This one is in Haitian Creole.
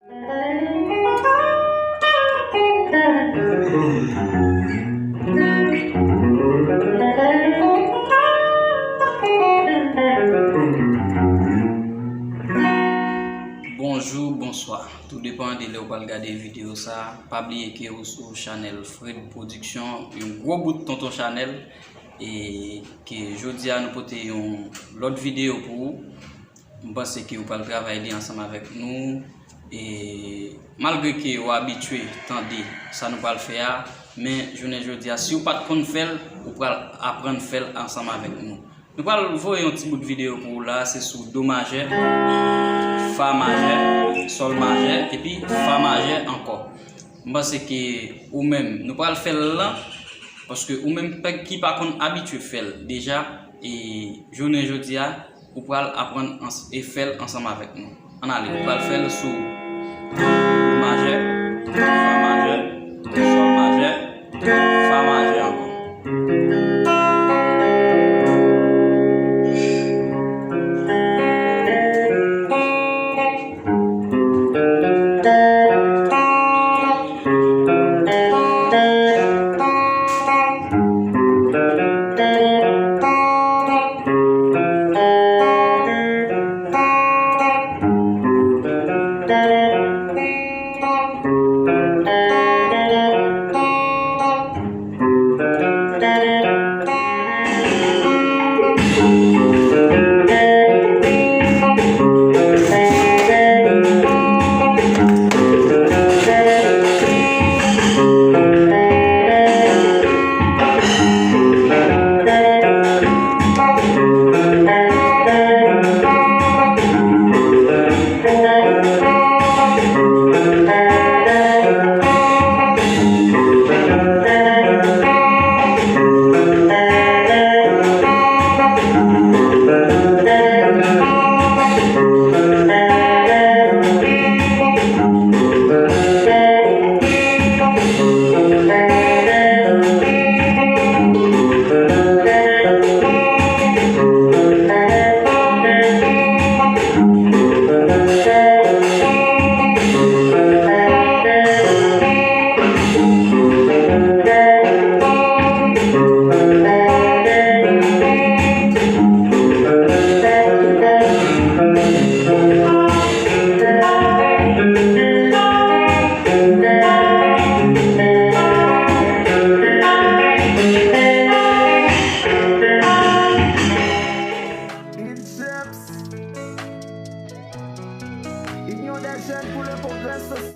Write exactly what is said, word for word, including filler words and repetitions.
Bonjou, bonswa. Tou depan de lè w pral gade videyo sa, pa bliye ke ou sou chanèl Fred Production, yon gwo bout tonton chanèl, e ke jodi a nou pote yon lòt videyo pou ou. M panse ke ou pral travay li ansanm avèk nou. E malgre ke ou abitye tande sa nou pral fè a, men jounen jodi a, si ou pa t konn fè l, ou pral aprann fè l ansanm avèk nou. Nou pral voye yon ti bout videyo pou ou la, se sou do majè, fa majè, sòl majè, epi fa majè ankò. M panse ke ou menm, nou pral fè l lan, paske ou menm pèg ki pa konn abitye fè l deja, e jounen jodi a, ou pral aprann ans- e fè l ansanm avèk nou. Ann ale, ou pral fè l sou do majè, fa majè, sòl majè, fa majè ankò. Une des chaînes pour le progrès social.